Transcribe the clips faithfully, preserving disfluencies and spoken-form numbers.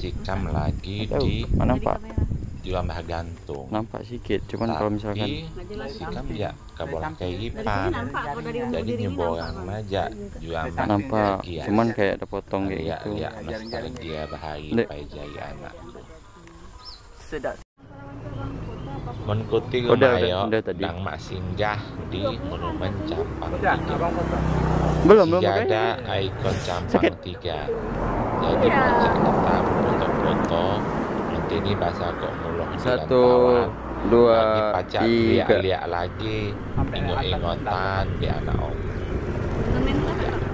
Sikam lagi di, nampak, di rumah gantung. Nampak sikit, cuman kalau misalkan, tapi sikam ya kabola kaipan. Jadi nyeborang aja juga nampak, cuman kayak ada potong kayak gitu. Ya, nostalgia bahari Paija anak. Mengikuti udah, udah, udah tadi. Dang mak singgah di Monumen Campang Tiga. Belum, belum, makanya. Sijada ikon Campang Tiga. Jadi, pacak kita foto-foto, nanti ini bahasa kok muloh di rantauan. Satu, dua, tiga. Pacak liak-liak lagi, ingot-ingotan di anak om.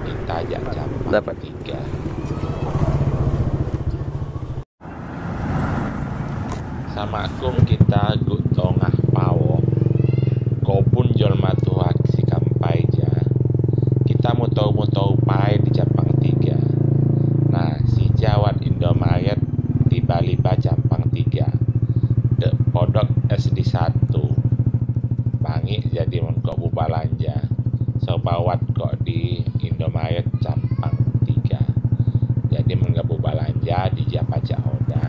Kita jak Campang Tiga. Dapat. Samakung kita guk tongah paoh, kobun jolma tuha sikam Paija. Kita mutou-mutou pai di Campang Tiga. Nah, sijawat Indomaret di Baliba Campang Tiga. Dek podok S D satu. Bangi jadi mengko bubalanja. Sobawat kok di Indomaret Campang Tiga. Jadi mengko bubalanja di japa cak oda.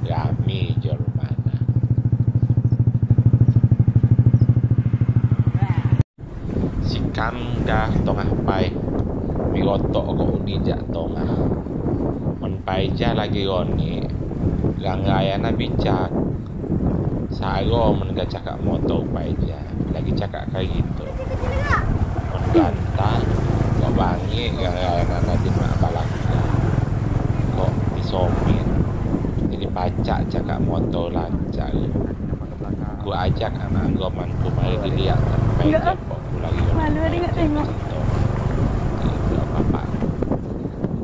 Rami jolmana. Sikam dah tongah pai. Migotok kok uni jak tongah. Mon Paija lagi roni, rang raya na bicak. Saro men ga cakak motor Paija, lagi cakak karito. Mon ganta, kok bangi rang raya na najin mak balanja. Kok disomin, jadi pacak cakak motor lancar. Ku ajak anak gomanku mari dilihat Paija. Malu ada nggak tengok?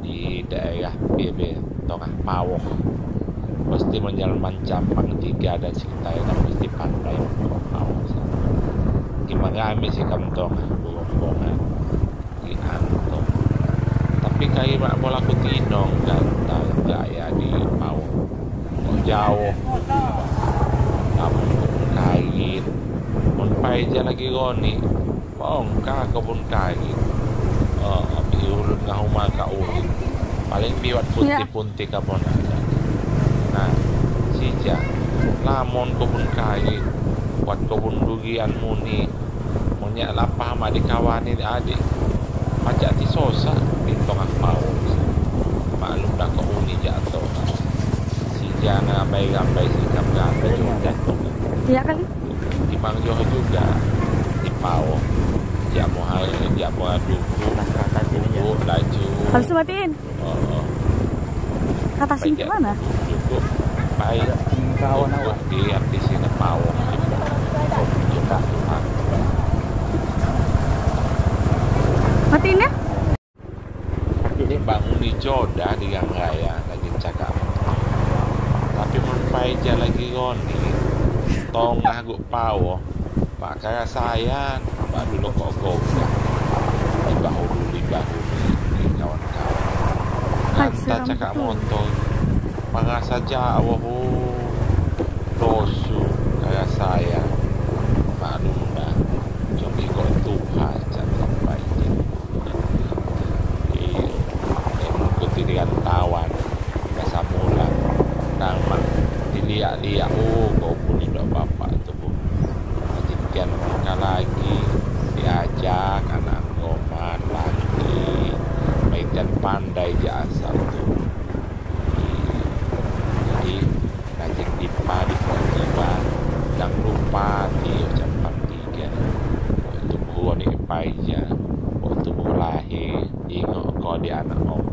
Di daerah P B Tongah Paoh. Pasti menjalankan Campang Tiga dan sekitarnya, pasti pandai Tongah Paoh. Gimana ami sikam tongah berombongan di Anto. Tapi kari mak bola ku tinong ganta gaya di paoh. Kok jauh. Kobun kain. Mon Paija lagi roni. Bongka kobun kain. Oh, bi ulun ngahuma ka uhin. Paling biwat punti-punti kaponakan. Nah, sija. Lamon kobun kain. Buat kobun durian muni. Muni lapah mak dikawani adi. Pacak tisosa di tongah paoh. Maklum dah kok uni jatuh. Sija ngambai-ngambai sikam ganta jatuh. Iya kali. Timang jauh juga di paoh. Jak muhal, jak muhal duduk. Duduk laju. Harus matiin. Oh, oh. Kata singkat mana? Cukup. Baik. Kawan awak. Di artis ini paoh. Matiin ya? Bangun di joda di gang raya lagi cakap. Tapi men Paija lagi roni, tongah guk paoh, mak karasayan, mak dulu kok gogah. Di bahu dulu, di bahu dulu, di kawan-kawan. Ganta cakak motor, merasa jauh, oh. Dosu, karasayan, mak dulu dah. Cuma kok tuha cakap Paija. Iyo, mengikuti dengan tawan, bahasa mula. Nang mak diliak-liak, oh, kobun indok bapak tu, Bu. Majikan mangka lagi, diajak anak ngoman lagi. Maiten pandai ja asal tu. Iyo. Jadi, najin dipa di kewajiban, dang lupa di Campang Tiga. Waktu buruh ni Paija, waktu buruh lahir, ingot ko di anak om.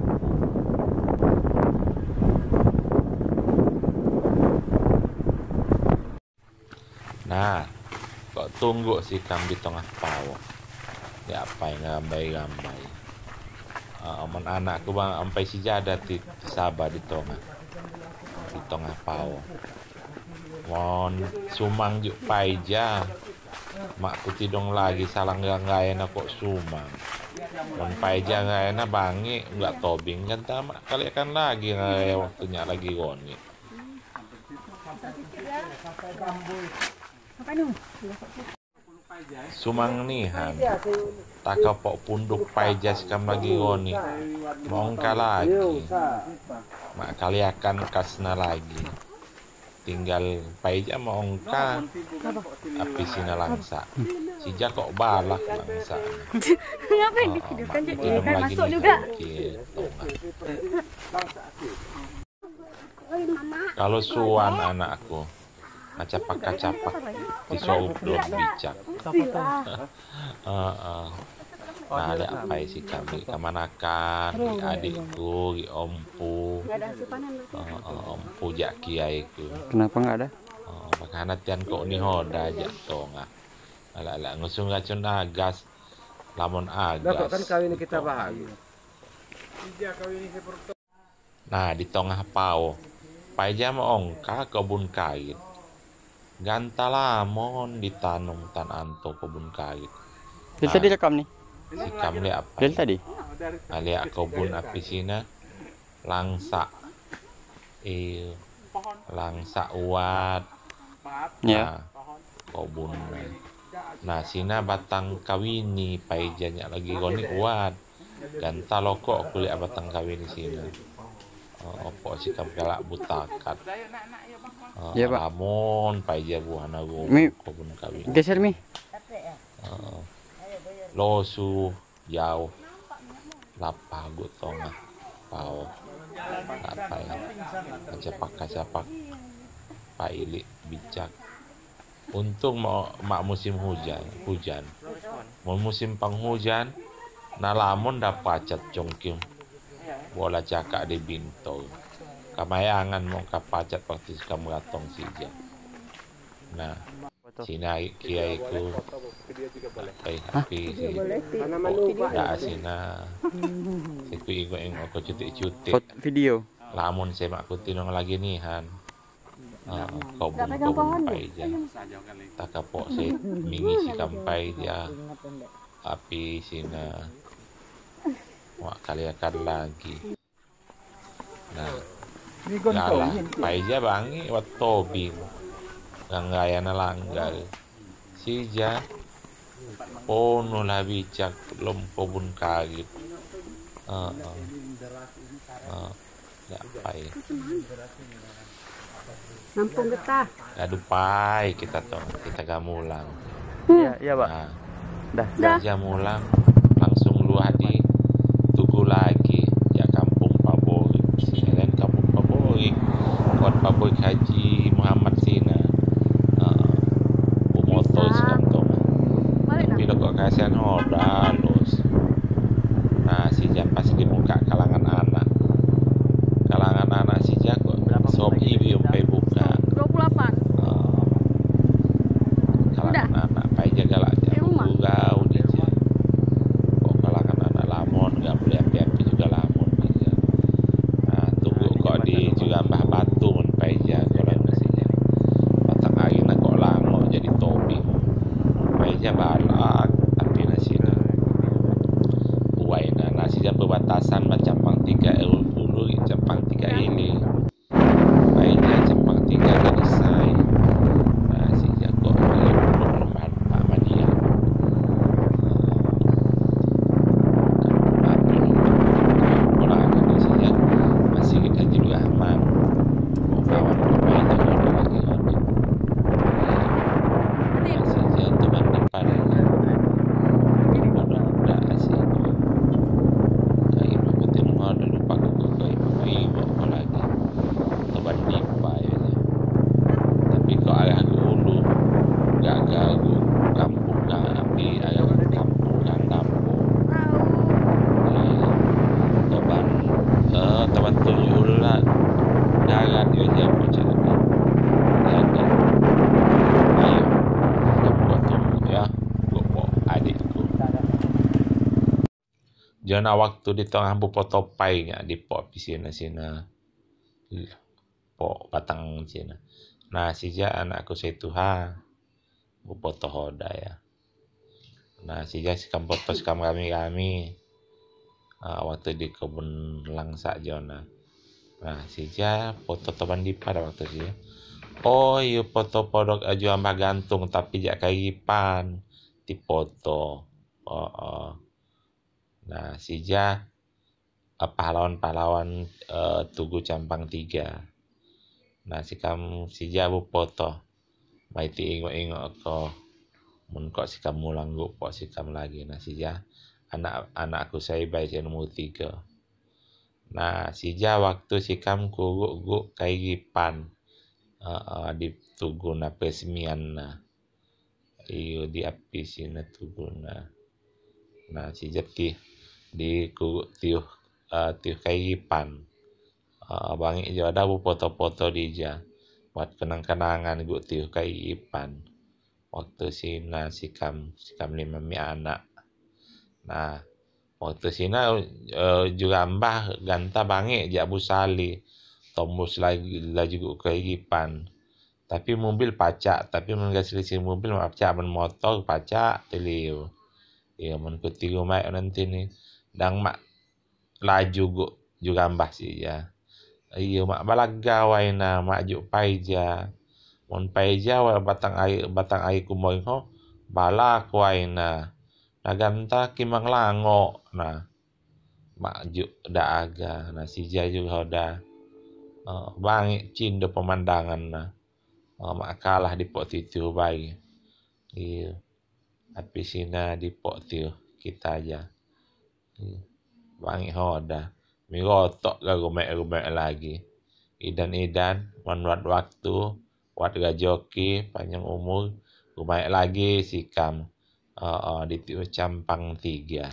Nah, kok tunggu sikam di tongah paoh. Ya, apai ngambai-ngambai. Ah, amen anakku bang ampai sijada ti saba di tongah. Di tongah paoh. Mon sumang juk Paija. Mak ku tidong lagi salang rang raya na kok sumang. Mon Paija raya na bangi, nggak tobing kan tamak. Kaliakan lagi raya waktunya lagi roni. Apa nu? Sumang nihan. Takapok punduk paija si kam lagi goni. Mongka lagi. Mak kaliakan kasna lagi. Tinggal paija mongka. Api sina langsa. Si jako balak langsa. Ngapain di video kan? Jadi kan masuk juga. Kalau suan anakku, kacapak-kacapak, tisoup do bicak. Heeh. Nah, ada apai si kami, kamanakan, gi adikku, gi ompu. Heeh, ompu jak kiaiku. Kenapa nggak ada? Oh, makana tian ko ni hoda jak tonga. Ala-ala ngusung racun agas, lamon agas. Lah, kok kan kawin kita bahagia. Nah, di tongah pao. Paija mongka kobun kawit. Ganta lamon ditanom tan anto kobun kawit. Dari tadi rekam nih. Si kam liak apai? Dari tadi. Nah, liak kobun api sina. Langsa. Iyo. Langsa uat. Ya. Nah, kobun. Nah, sina batang kawini paija nyak lagi goni uat. Ganta lokok kulit batang kawini sina. Oh, pok si kam galak butakat. Oh, ya, Pak. Lamon paija buahna go kobun kawini. Geser mi. Oh. Losu. Jauh. Lapa go tonga. Pao. Lapa ya. Kacapak-kacapak. Pailik bicak. Untung mak, mak musim hujan, hujan. Mun musim penghujan, na lamon da pacat congkim. Bola cakak di binto. Kamayangan mongka pacat praktis kam gatong sija. Nah. Sina kiaiku. Ai, api si. Da sina. Siku ingo-ingo ko cutik-cutik. Lamon semak ku tinong lagi nihan. Ah, kobun-kobun paija. Takapok si mingi si kam paija. Api sina. Wak kaliakan lagi. Nah, galak paija bangi wat tobing. Ganggayan langgal. Sija. Ponuh lah bicak lom kobun kawit. Heeh. Heeh. Ya, pai. Nampung getah. Aduh, pai kita tong, kita gamulang. Iya, iya, Pak. Nah, dah, dah. Gamulang langsung luar di tugu lagi, ya, Kampung Paborik. Sini kan Kampung Paborik. Kot Paborik Haji Muhammad sina. Heeh. Bumoto si kantong. Tapi lo kok kasihan, oh, dah los. Nah, sija pas di muka kalangan anak. Kalangan anak sija ko. Sob ibi umpai buka. Dua puluh delapan. Oh. Kalangan anak paija galak ja. Di rumah. Gau di ja. Ko kalangan anak lamon, gak boleh api-api juga lamon paija. Nah, tunggu ko di juga mbah batu mun paija ko lang sija. Batang ari na ko lango jadi topi. Paija balak api na sina. Uwai na, na sija perbatasan ma Campang Tiga, eh, Ulu, Campang Tiga Ilir. Paija Campang Tiga Gadisai. Na sija ko, eh, Pak Madia. Api lompat. Pola na sija masih kita jadi aman. Kawan paija lagi. Masih jatuh mandi pada. Jadi bodoh dah asik. Kayu aku tengok ada lupa aku ke kayu. Kayu apa lagi? Teban nipa ya. Tapi kok arah ke ulu, gagal aku kampung dah, tapi arah kampung dah kampung. Iya. Teban, eh, teban tujuh lah. Darat ya, siapa cakap ni? Darat. Ayo. Kita buat tunggu ya. Gua bawa adikku. Jona waktu di tongah bupoto pai nga di pok pi sina-sina. Pok batang sina. Nah, sija anakku setuha. Bupoto hoda ya. Nah, sija si kam poto si kam kami-kami. Ah, waktu di kebun langsa jona. Nah, sija poto toban dipa da waktu sija. Oh, iyo poto podok aju ambah gantung tapi jak kai ipan. dipoto. Heeh. Nah, si ja, eh, pahlawan-pahlawan, eh, Tugu Campang Tiga. Nah, si kam, si ja bu poto. Mai ti ingo-ingo ko. Mun ko si kam mulang gu, po si kam lagi. Nah, si ja anak, anak kusai bae si nomor tiga. Nah, si ja waktu si kam kugu gu kaigipan. Heeh, di tugu na peresmian na. Iyo, di api sina tugu na. Nah, si ja ti di kugu tiuh, eh, tiuh kaigipan. Eh, bangi ja da bu poto-poto di ja. Buat kenang-kenangan gu tiuh kaigipan. Waktu sina si kam, si kam lima mi anak. Nah, waktu sina, eh, jurambah ganta bangi ja bu sali. Tombus lagi, laju gu kaigipan. Tapi mobil pacak, tapi mun ga selisi mobil mak pacak, mun motor pacak teliu. Iyo, mun kuti gu mai nanti ni. Dang mak laju gu jurambah si ja. Iyo, mak balaga wai na, mak juk pai ja. Mun pai ja wai batang air, batang air Kumoring ho, balak wai na. Na ganta kimang lango na. Mak juk da aga, na si ja juk ho da. Eh, bangi cindo pemandangan na. Eh, mak kalah dipo tiuh bae. Iyo. Api sina dipo tiuh kita ja. Iyo. Bangi ho da. Mirotok ga gume-gume lagi. Idan-idan, manuat waktu, wat rajoki, panjang umur, gumae lagi si kam. Heeh, di Tugu Campang Tiga.